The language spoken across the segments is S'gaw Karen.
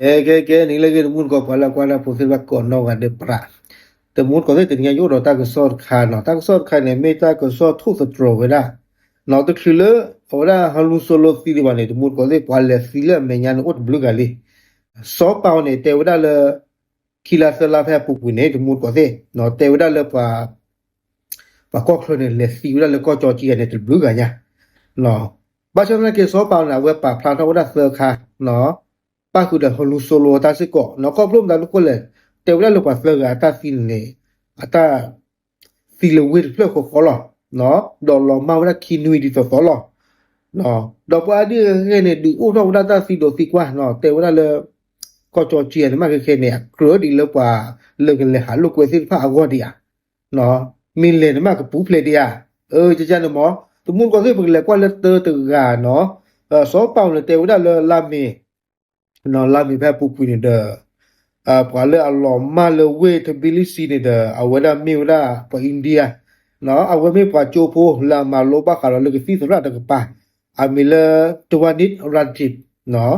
ကဲ ကဲ ကဲ နံၤလၢအဂ့ၤ တမူတကိး ပှၤလၢကွၢ်တၢ်ဖိသ့ၣ်တဖၣ်ကိးနီၢ်ဂၤဒဲး ပြး တမူတကိးသ့ၣ် တနံၤညါယအိၣ်ဒီးတၢ်ကစီၣ်တခါနီၤ, တၢ်ကစီၣ်တခါန့ၣ် မ့ၢ်တၢ်ကစီၣ်ထိၣ်သတြီၤဝဲဒၣ် နီၤ တချုးလၢ အဝဲဒၣ် ဟီလူစိလိသံဒံးဘၣ်န့ၣ် တမူတကိးသ့ၣ် ပှၤလဲၤသံလၢအမဲာ်ညါန့ၣ် အိၣ်တဘျုးဂၤလံ. စီၤပၤန့ၣ် တဲဝဲဒၣ်လၢ ခံလါသၢလါဖဲအပူၤကွံာ်န့ၣ် တမူတကိးသ့ၣ် တဲဝဲဒၣ်လၢ ပှၤကီၢ်ချၢန့ၣ် လဲၤသံဝဲဒၣ်လၢကီၢ်ကၠီကံယါန့ၣ် တဘျုးဂၤညါ ဘၣ်ဆၣ်သနာ်က့ စီၤပၤန့ၣ် အဝဲပာ်ဖျါထီၣ်ဝဲဒၣ်သၢခါ ပၣ်ဃုာ်ဒီးဟီလူစိလိအတၢ်စ့ၢ်ကီး နီၤ ခီဖျိမတၤဒ်လဲၣ် တဲဝဲဒၣ်လၢပှၤသၢဂၤအတၢ်သံန့ၣ် အတၢ် သံလၢဝ့ၢ်တဖျၢၣ်ဃီဃီလီၤ. ဒီးလီၤမၢ်ဝဲဒၣ်ခံနွံဒ်သိးသိးလီၤ. ဒီးပှၤအါဒံအါဂၤန့ၣ် ဒုးအိၣ်ထီၣ်ဝဲဒၣ်တၢ်သံဒိးသံကွၢ် တဲဝဲဒၣ်လၢ ကီၢ်ကၠီကံယါန့ၣ် မ့ၢ်ခဲခဲန့ၣ် အကြၢးဒ်လၢပှၤလၢကလဲၤဟးလိာ်ကွဲသ့ၣ်တဖၣ်အဂီၢ်ဒံးဧါ. မ့ၢ်လဲၤန့ၣ်မ့ၢ်ကပူၤဖျဲးဒံးဧါ. အကန့ၣ်မ့ၢ် တမူတကိးသ့ၣ် ပကလဲၤကွၢ်လၢတၢတဂၤနီၤ, စီၤပၤန့ၣ် တဲဝဲဒၣ်လၢလါမ့ၤ လါမ့ၤဖဲအပူၤကွံာ်န့ၣ်ဒီး ပှၤလၢအလီၤမၢ်လၢဝ့ၢ်ထဘံလံစံန့ၣ်ဒီး အဝဲဒၣ်မ့ၢ်ဝဲဒၣ်ပှၤ India နီၤ, အဝဲမ့ၢ်ပှၤကၠိဖိလၢအမၤလိဘၣ်ဃးဒီးလၢကသံၣ်သရၣ်တကပၤ အမံၤလၢ Tawanit Rajib နီၤ,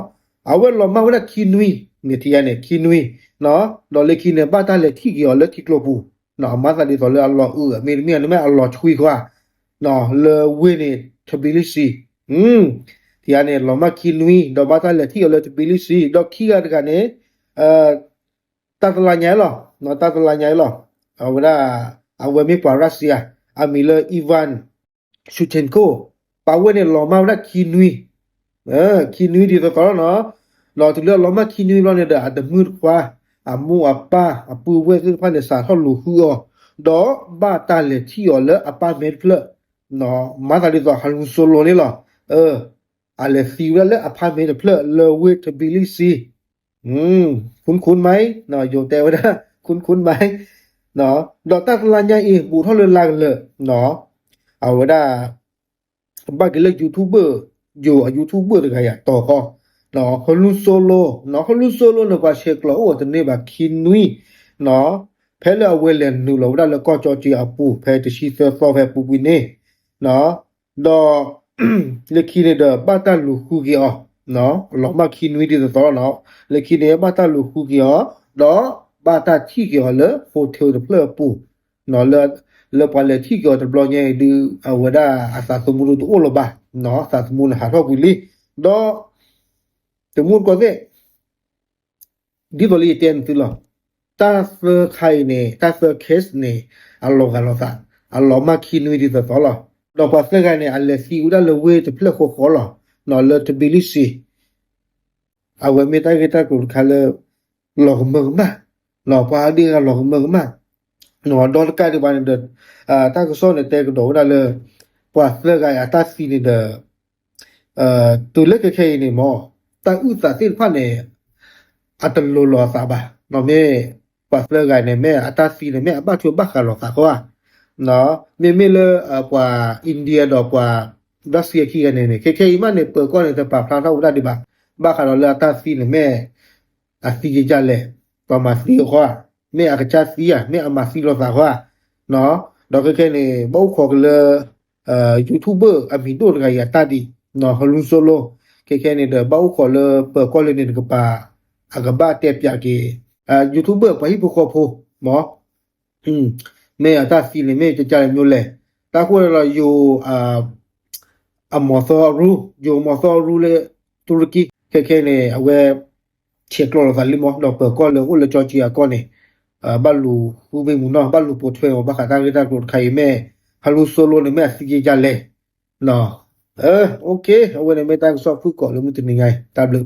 အဝဲလီၤမၢ်ဝဲဒၣ်ခံနွံ မ့ၢ်ထံယါန့ၣ် ခံနွံ နီၤ, ဒီးလၢခံန့ၣ် ဘၣ်တၢ်လဲၤထံၣ်က့ၤအီၤလၢထံကျိပူၤ နီၤ, အမၤသးဒ်သိးလၢအလီၤအုး မ့တမ့ၢ်န့ၣ်မ့ၢ်အလီၤဆှံခွါ နီၤ, လၢဝ့ၢ်န့ၣ် ထဘံလံစံ ထံယါန့ၣ် လီၤမၢ်ခံနွံ ဒီးဘၣ်တၢ်လဲၤထံၣ်အီၤလၢထဘံလံစံ ဒီးခံဂၤတဂၤန့ၣ် တၢ်တလါညါအံၤလီၤ, တၢ်တလါညါအံၤလီၤ, အဝဲဒၣ် အဝဲမ့ၢ်ပှၤ Russia အမံၤလၢ Ivan Shevchenko ပှၤဝဲန့ၣ်လီၤမၢ်ဝဲဒၣ်ခံနွံ ခံနွံဒ်သိးသိးလီၤနီၤ, ဒီးတုၤလၢအလီၤမၢ်ခံနွံဘျီန့ၣ်ဒီး အတမုၣ်တခွါ အမိၢ်အပၢ် အပုၢ်ဝဲၢ်သ့ၣ်တဖၣ်န့ၣ် စးထီၣ်လူၤဃုအီၤ, ဒီးဘၣ်တၢ်လဲၤထံၣ်အီၤလၢအပၢ်မဲတဖျၢၣ်, မၤသးဒ်သိး ဟီလူစိလိန့ၣ်လီၤ, အလဲၤသံဝဲဒၣ်လၢအဖါမ့ၢ်တဖျၢၣ်လၢဝ့ၢ်ထဘံလံစံ, คุ้นคุ้นไหม ယိၤတဲဝဲဒၣ် คุ้นคุ้นไหม ဒီးတၢ်တလါညါအံၤ ဘူးထီၣ်လၢလါကလၢာ်, အဝဲဒၣ် ဘၣ်က့ၤလၢ YouTuber ယိၤအ YouTuber တဂၤယၤတီၤဃီ, ဟီလူစိလိ, ဟီလူစိလိန့ၣ် ပှၤဆဲးကျိးအိၣ်အီၤတန့ၢ်ဘၣ်ခံနွံ, ဖဲလၢအဝဲလဲၤနုာ်လီၤဝဲဒၣ်လၢကီၢ်ကၠီကံအပူၤ ဖဲတဆံသၢသီဖဲအပူၤကွံာ်န့ၣ်, ဒီး လၢခံန့ၣ်ဒီး ဘၣ်တၢ်လူၤဃုက့ၤအီၤ, လီၤမၢ်ခံနွံဒ်သိးသိးလီၤနီၤ, လၢခံန့ၣ် ဘၣ်တၢ်လူၤဃုက့ၤအီၤ, ဒီးဘၣ်တၢ်ထံၣ်က့ၤအီၤလၢ hotel တဖျၢၣ်အပူၤ, လၢပှၤလဲၤထံၣ်က့ၤအီၤတဘျီညါအံၤဒုး အဝဲဒၣ်အသးသမူဒုးတအိၣ်လၢၤဘၣ်, သးသမူန့ၣ်ဟးထီၣ်ကွံာ်လံ, ဒီး တမူတကိးသ့ၣ် ဒ်သိးလၢယတဲနသုလီၤ, တၢ်သၢခါအံၤန့ၣ် တၢ်သၢ case န့ၣ် အလီၤဂာ်လိာ်သး, အလီၤမၢ်ခံနွံဒ်သိးသိးလီၤ, ဒီးပှၤသၢဂၤန့ၣ် အလဲၤသံဝဲဒၣ်လၢဝ့ၢ်တဖျၢၣ်ဃီဃီလီၤ, လၢထဘံလံစံ အဝဲမ့ၢ်တၢ်ဂ့ၢ်တၢ်ကျိၤတခါလၢ လီၤကမၢကမၣ်, ပှၤအါဒံအါဂၤလီၤကမၢကမၣ်, ဒီးတကးဒံးဘၣ်န့ၣ်ဒီး တၢ်ကစီၣ်န့ၣ်တဲကဒီးဝဲဒၣ်လၢ ပှၤသၢဂၤအံၤအတၢ်သံန့ၣ်ဒီး တုၤလၢခဲခဲအံၤန့ၣ်မ့ၢ် တၢ်အုၣ်သးသ့ၣ်တဖၣ်န့ၣ် အတလိၤလိာ်အသးဘၣ်, မ့ၢ်ပှၤသၢဂၤန့ၣ် မ့ၢ်အတၢ်သံန့ၣ် မ့ၢ်အဘၣ်ထွဲဘၣ်ဃးလိာ်သးဃီဧါ, မ့မ့ၢ်လၢပှၤ India ဒီးပှၤ Russia ခံဂၤန့ၣ်န့ၣ် ခဲခဲအံၤမးန့ၣ် ပၢၤကီၢ်န့ၣ် တပာ်ဖျါထီၣ်ဝဲဒၣ်ဒံးဘၣ်, ဘၣ်ဃးဒီးလၢအတၢ်သံန့ၣ် မ့ၢ်အသံကကလဲၣ်, ပှၤမၤသံအီၤဃီဧါ, မ့ၢ်အကစၢ်သံဧါ, မ့ၢ်အမၤသံလိာ်သးဃီဧါ, ဒီးခဲခဲန့ၣ် ဘၣ်အိၣ်ခိးက့ၤလၢ YouTuber အမံၤဒိၣ်တဂၤအံၤအတၢ်ဒ်အံၤ, ဟီလူစိလိ, ခဲခဲန့ၣ်ဒီး ဘၣ်အိၣ်ခိးလၢပၢၤကီၢ်လၢန့ၣ်တကပၤ အကဘၣ်တဲပၠးက့ၤ YouTuber ပှၤဟံၣ်ဖိဃီဖိ မ့ၢ် မ့ၢ်အတၢ်သံန့ၣ် မ့ၢ်ကကလဲၣ်မ့ၢ်လဲၣ်, တၢ်ဃိဒီးလီၤ ယိၤ အမီၤသီအရူ, ယိၤမီၤသီအရူလၢ တူရကံ ခဲခဲန့ၣ် အဝဲ ဆဲးကျိးလိာ်သးလံမ့ၢ် ဒီးပၢၤကီၢ်လၢအိၣ်လၢကၠီကံအကီၢ်န့ၣ် ဘၣ်လူၤဃုမ့ၢ်မူနီၢ် ဘၣ်လူၤပိာ်ထွဲအီၤ ဘၣ်ဃးတၢ်ဂ့ၢ်တၢ်ကျိၤတခါအံၤ မ့ၢ် ဟီလူစိလိန့ၣ် မ့ၢ်အသံက့ၤဒ်လဲၣ်, အဝဲန့ၣ်မ့ၢ်တၢ်ကစီၣ်ဖုၣ်ကိာ်လၢမုၢ်တနံၤညါအံၤ တၢ်ဘျုး